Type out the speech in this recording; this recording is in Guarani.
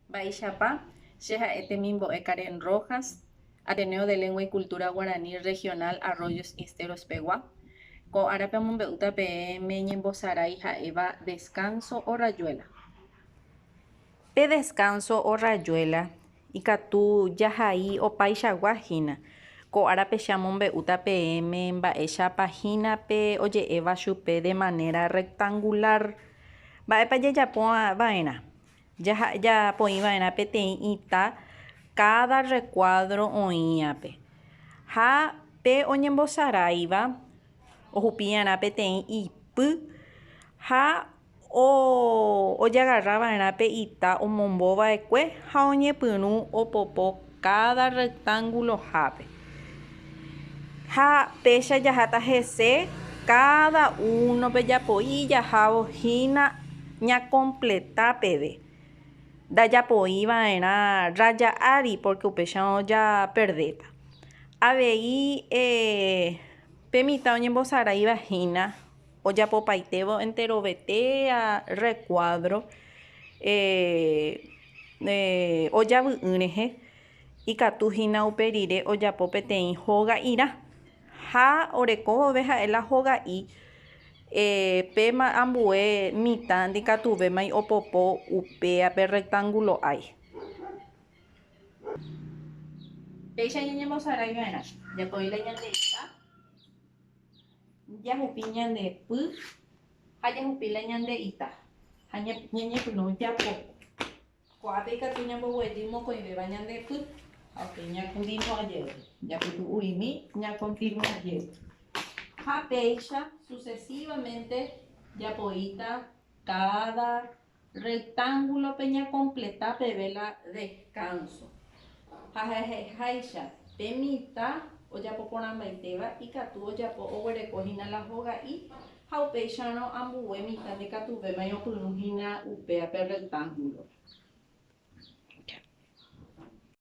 Mba'eichapa, che ha'e temimbo'e Karen Rojas, Ateneo de Lengua y Cultura Guaraní Regional Arroyos Esteros pegua. Ko árape amombe'úta peẽme ñembosarái ha'éva descanso o rayuela. Pe descanso o rayuela ikatu jahai opaichagua hína. Ko árape che amombe'úta peẽme mba'éichapa hína pe oje'éva chupe de manera rectangular. Mba'épa jajapo va'erã? Japoĩ va'erã peteĩ ita káda rrekuádro oĩape. Ha pe oñembosaráiva ohupi'arã peteĩ ipy ha ojagarra va'erã pe ita omombo va'ekue ha oñepyrũ opopo káda rrectangulohápe. Ha péicha jaháta hese káda únope japo'i jahávo hína ñakompleta peve. Ndajapo'i va'erã rrája ári pórke upéicharõ japerdéta. Avei pe mitã oñembosaráiva hína ojapopaitévo enterovetéa rrekuádro ojavy'ỹ rehe ikatu hína upe rire ojapo peteĩ hoga'irã ha oreko vove ha'e la hoga'i pe ambue mitã ndikatuvémai opopo upéa pe rectangulo'ái. Péicha ñañembosarái va'erã, japo'i la ñande ita, jahupi ñande py ha jahupi la ñande ita ha ñañepyrũ japopo. Ko'ápe ikatu ñamboguejy mokõivéva ñande py ha upéi ñakontinua jey. Japytu'u'imi ñakontinua jey. Ha péicha sucesivamente japoíta káda rectángulope ñakompleta peve la descanso. Ha ha'eháicha pe mitã ojapo porãmbaitéva ikatu ojapo oguereko hína la hoga'i ha upéicharõ ambue mitã ndikatuvéma oñopyrũ hína upéva pe rectángulope.